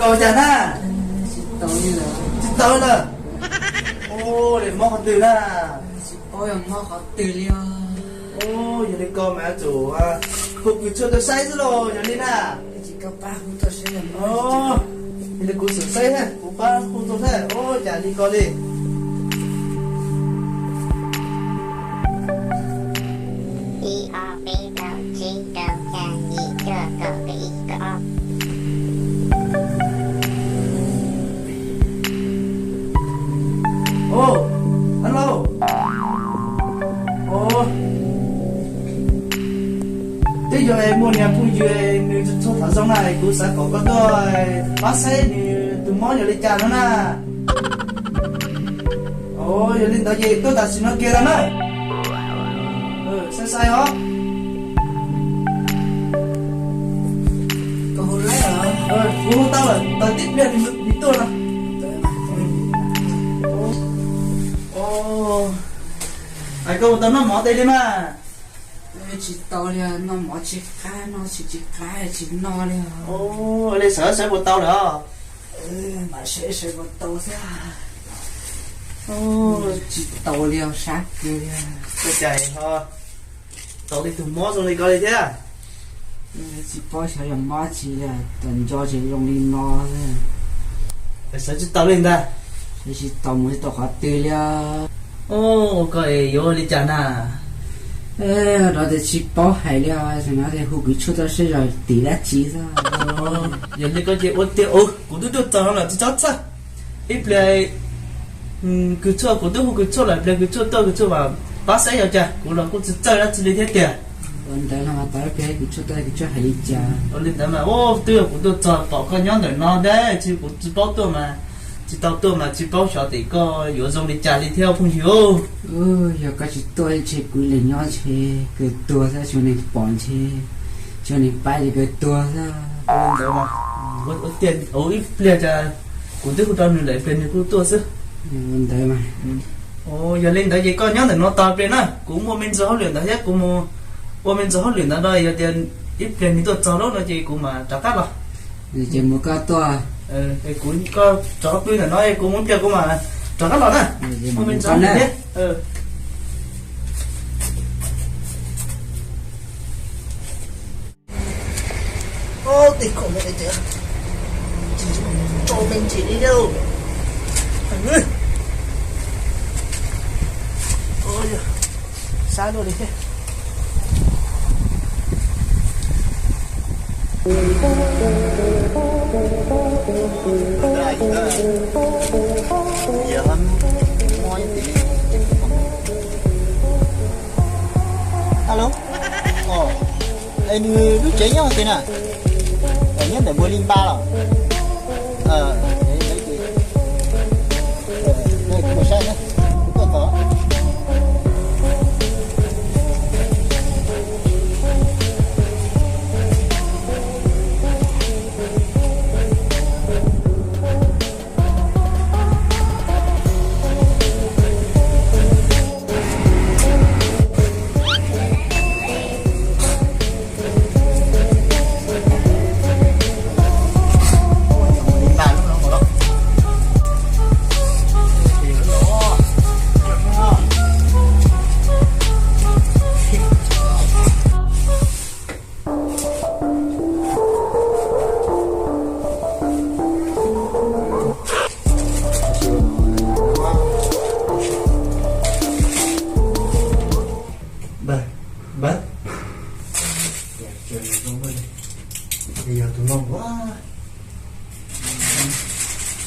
Ua cas na? Tsis tau lawm. Ua li mob qhov twg na? Yog li ko mas tsum hu kws tshuaj tuaj saib xwb los yog li na. Yog li kuv xum saib, kuv pab hu tuaj saib. Ua cas li ko li. Ib ob peb plaub tsib rau xya yim cuaj kaum ib kaum ob. Alo. Twb yog muaj niag phooj ywg nws tsis txog thaum zoo na, kuv xav kom koj tuaj pab saib nws tus mob yog li cas no na. Yog li ntawd ces tuaj tam sim no kiag los na. Sai sai os. Kuv hu tau lawm, tau tib pliag nws tuaj no. Koj ua tau noj mov tas li mas? Tsis tau li, noj mov tsis qab, noj tsis tsis qab, tsis noj li. Li sawv sawv puas tau lawm? Mam sawv sawv puas tau thiab. Tsis tau li, sab kiag li. Ua cas ho tau li tus mob zoo li ko li thiab? Tsis paub xyov yog mob tsi li, tam nco tseem zoo li no. Sawv tsis tau li ntag. Sawv tsis tau mus tsis tau qhov twg li. Ua koj es yuav ua li cas na? Rau tias tsis paub hais li os, no tias hu kws tshuaj tuaj saib yog tim dab tsi xwb. Yog li koj ces ua tiag, kuv twb tuaj txog no lawm tsis txhob txhawj. Ib pliag kws tshuaj, kuv twb hu kws tshuaj lawm, pliag kws tshuaj tuaj kws tshuaj mas pab saib yog cas, kuv los kuj tsis txawj dab tsi li thiab tiag. Ua ntawd los mas tau ib pliag kws tshuaj tuaj kws tshuaj hais li cas. Ua li ntawd mas ua twb yog kuv tuaj txog pom koj nyob ntawm no dab tsi kuv tsis paub tuaj mas, tsis tau tuaj mas tsis paub xyov tias koj yuav zoo li cas li thiab phooj ywg. Yog koj tsis tuaj ntshe kuv li nyob ntshe kawg tuag xwb, tsis muaj neeg pom ntshe, tsis muaj neeg pab ces kawg tuag xwb. Ua tiag, ua ib pliag cas kuv twb hu rau nws lawm, ib pliag nws kuj tuaj xwb. Ua ntawd mas. Yog li ntawd ces koj nyob ntawm no tos pliag na, kuv muaj me ntsis hauj lwm ntawd thiab, kuv mus ua me ntsis hauj lwm ntawd no, yog tias ib pliag nws tuaj txog lawm no ces kuv mam rov qab los. Ces mus koj tuaj. Kuv, koj rov qab pw ntawm no, kuv mus ib pliag kuv mam rov qab los na. Muaj me ntsis hauj lwm thiab. Tej khoom no ces tsis tau me ntsis li lauj. Sab luaj li thiab. Alo. Nws lub tsev nyob twg na? Nyob ntawm Npua Li Npa los? Kuv saib, kuv tuaj tod. Npawg, npawg, yog tus no ua.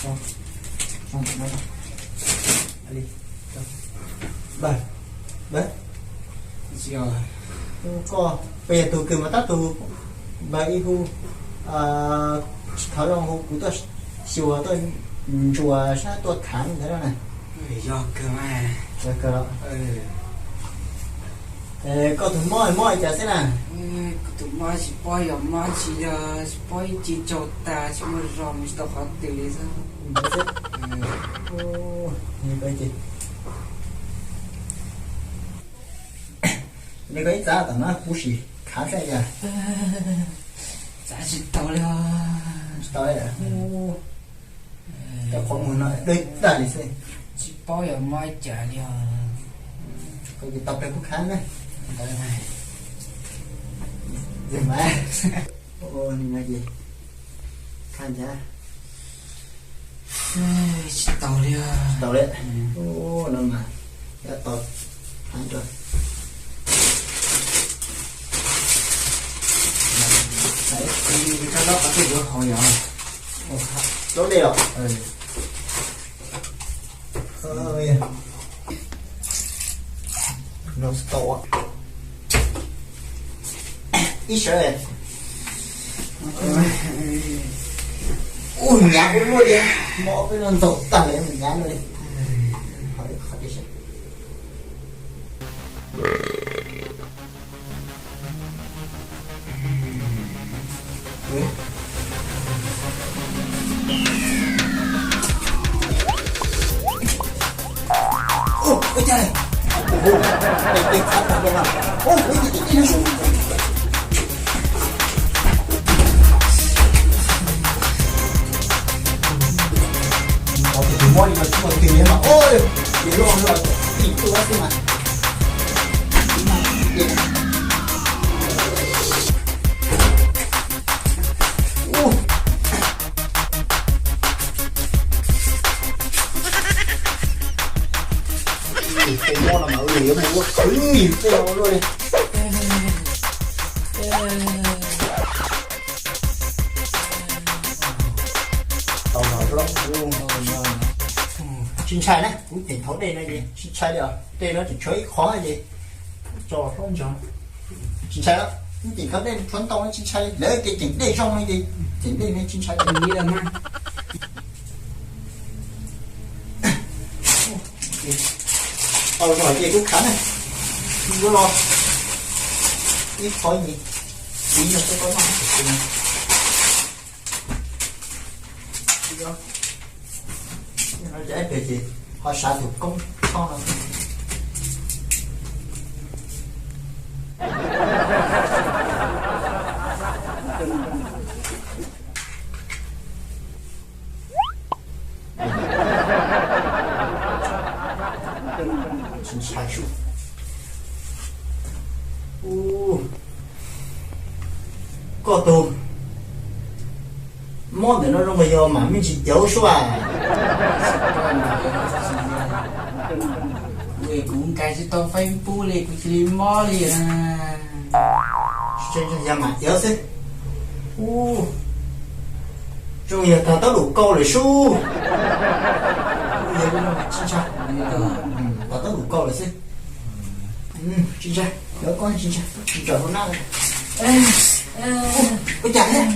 Npawg, npawg, koj puas yog tus kws mas tab tus npawg ib hu, tsis thov zoo hu kuv tuaj xyuas tuaj ntsuas sab tuaj khav ntawd na? Yog kawg mas. Koj tus mob mob li cas xwb na? Kuv tus mob tsis paub yog mob tsis yog, tsis paub ib ce tsaug tas, tsis muaj zog mus tsis tau qhov twg li xwb. Li koj ib txav tom no kuv sim khav saib cas. Txav tsis tau li os. Tau, tau qhov muag no dawb tag li xwb. Tsis paub yuav muab cas li. Koj tsis tau peb kuj khab na. Mas, o, ni no ces khab ncaj. Tsis tau li. Tau li. O, no mas, ya tau. Thaiv rau. Thaiv, thaiv, thaiv, thaiv, thaiv, thaiv, Lub dej los? Ov, no tau. Ib sawv. Ub, hnyav ua luaj li, mob peb no ntxaug tag li, hnyav luaj li. Tus mob li no tsis muaj twg li mas, ua ces loj loj tim tuaj xwb mas. Tus mob no mas yuav mus ua khwv nim tej no luaj li. Tau los, tsis ntshai na, kuv ceem thauv dej no ces tsis ntshai li os. Dej no tseem tshuav ib qho ces tso hlob ntsoov. Tsis ntshai, kuv ceem thauv dej tshuav ntau no tsis ntshai li, lawv tias ceem dej zoo no ces ceem dej no tsis ntshai li mas. Tau zog ces kuv khav na, kuv los ib qho ntxiv, kuv yog tej qhov no. Ces ho sav tus koob tshoj no. Tsis ntshai su. Koj tus mob ntawm no zoo yog mam me ntsis cauv sua. Kuv nkag tsis tau Facebook li, kuv cia li mob li na. Yog mam cauv xwb. Zoo yog tag tab lum kau lawm sub. Tsis ntshai, tag tab lum kau lawm xwb. Tsis ntshai, cov koj tsis ntshai, tsis tsam hauv nab. Ua cas thiab?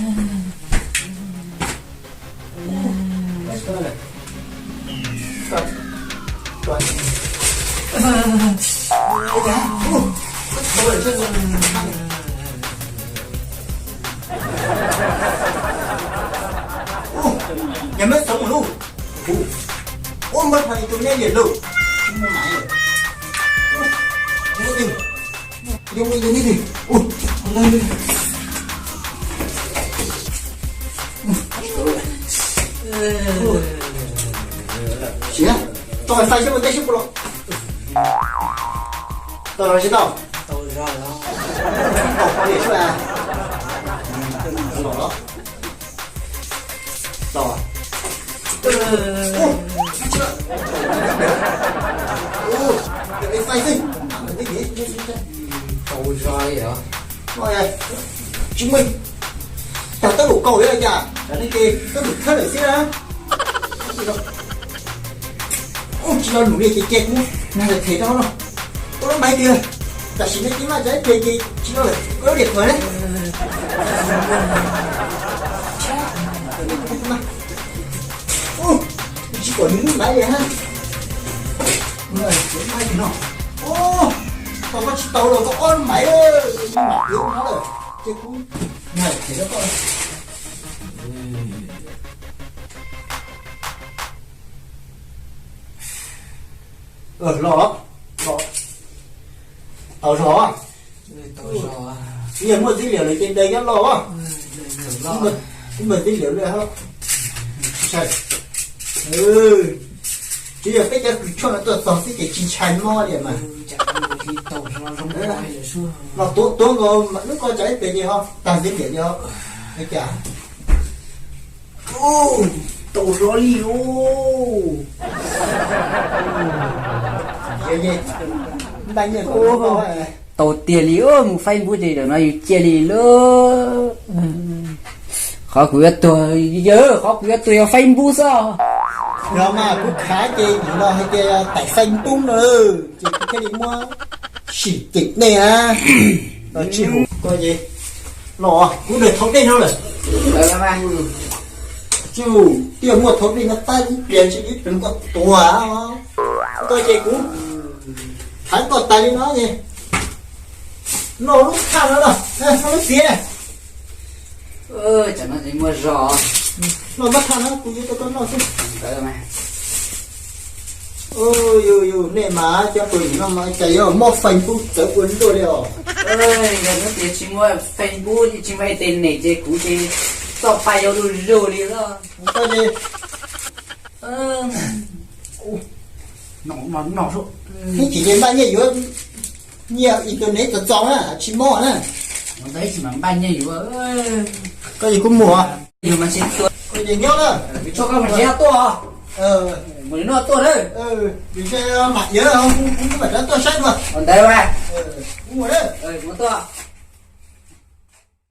Nyob meb xov mus lub, ua npawg pha tus nej liam lawm, tsis muaj mam lawm. Ua twg, ua twg, ua twg. Siav, tso fais saib ua ntej seb puas los. Tau los tsis tau? Tau zog los. Tau qhov niam sub a. Los los. Los. Ua, ua, fais xwb. Tau zog li os. Tsis muaj, tag tab lum kau li cas, ces tab lum thawb lawm xwb na. Ub, tsis lo lus li ces cia kuv nag them rau no. Ua lub npaiv tiag, tam sim no cia maj tsa ib pliag ces tsis lo lawm, ua lub diam qhuav na. Ub, tsis pom nws lub npaiv li hab. Ub, tau koj tsis tau los koj ob lub npaiv, mam tiav no lawm ces kuv nag them rau koj. Los, los, tau zog. Yog muaj txij liam lawm ces daws nyob los. Ub, mas tib liam li hos. Tsis yog peb cov kws tshuaj no tuaj txog xwb ces tsis ntshai mob li mas. Los tuav tuav nkaus lub ko tsam ib pliag ces ho tag tib liam li hos. Cas tau zov li lauj. Npaj nyiaj, tau tiag li, mus Facebook ces tam no yus cia li lauj. Qhov kuv yuav tuag, yawg, qhov kuv yuav tuag yog Facebook xwb. Yog mas kuv khav ces nim no hais tias tải Facebook no ces kuv thiaj li muab sim cem nej na. Tsis hum ko ces los kuv daws thau dej no lawm. Tsis hum, twb yog muaj thau dej no tab ib pliag ntshe ib pliag koj tuag. Ko ces kuv thaiv koj tas li no ces noj lub thaj no los, noj lub txiv. Tam no ces muaj zog. Noj mab thaj no kuv yuav tau koj noj xwb. Yus yus nej mas cov pw no mas cas yuav mob Facebook txawv ua luaj li os. Yog tias tsis muaj Facebook tsis muaj internet ces kuv ces txoj pa yau du zug li os. Ib chim ces npaj nyiaj yuav nyiaj internet txog txog na tsis mob na. Ua ntawd ib chim mas npaj nyiaj yuav. Koj ces kuv mus. Yog mas tsis tuaj. Koj ces nyob na. Tshuaj koj mus tsis tuaj. Mus noj tuaj na. Vim mam iab kuv mam rov tuaj saib dua. Ua ntawd mas. Kuv mus na. Kuv tuaj.